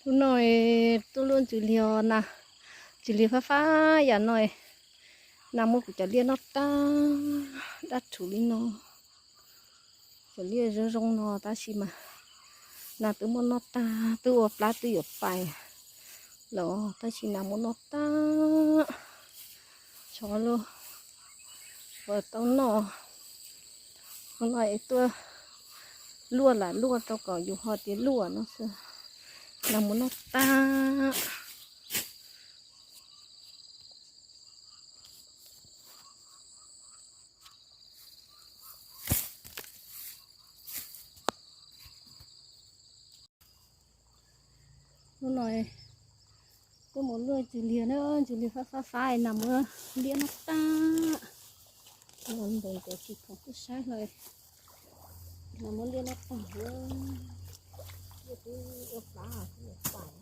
Hnub no tuaj luaj ntxwv liag na, ntxwv liag fab fab yam no, nas muab kuv cov liaj noj tag, dab rhuv li no. Cov liaj zoo zoo no tab sis mas nas twb muab noj tag, twb ua plab twb yuav pais los tab sis nas muab noj tag. Xyov luag puas tau noj. Hnub no es tuaj luaj lam luaj rau kom yus ho tias luaj no xwb, nas muab noj tag. Hnub no tuaj mus luaj ntxwv liag na, ntxwv liag fab fab fab, nas muab liaj noj tag. Los ntev cov tsis khoom kuj saib hlawv, nas muab liaj noj tag. Liaj twb ua plab twb yuav pais.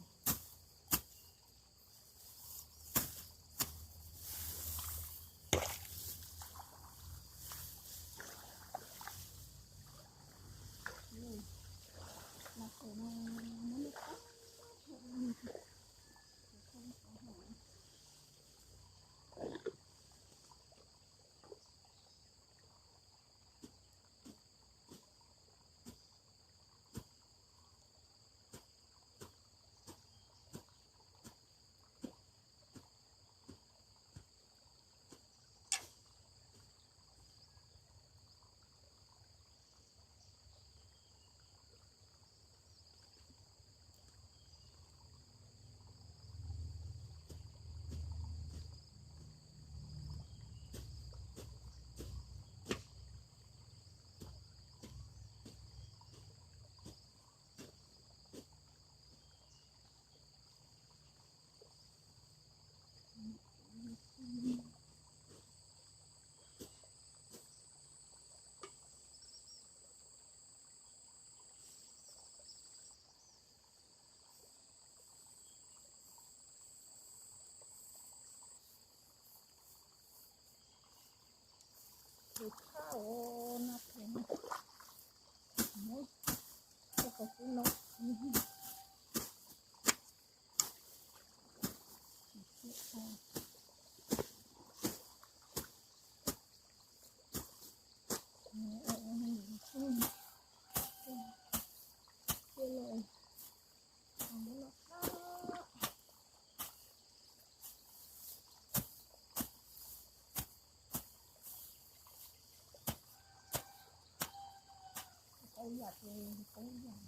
Tau yam ces tau yam.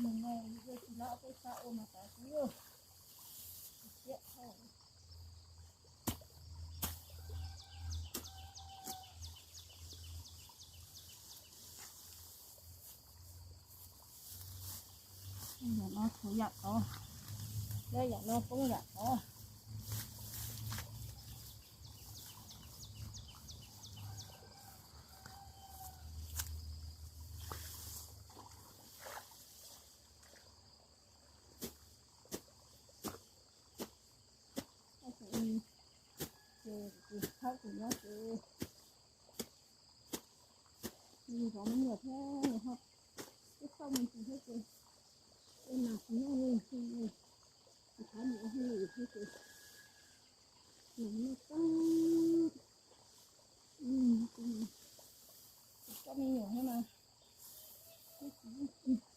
Mus no yog tsis loj peb sab ua mas tau xwb. Siab dhau. Yam no tshuav yam tod, yam no poob yam tod. Ces kuv thawb kuv nyob ces nws zov me nyuam thiab nws ho twb txhawj me ntsis thiab ces ua nas tsis noj li, kuv thawb nws ua hauj lwm thiab ces nws noj tag. Kuv coj me nyuam thiab mas twb tsis yeej.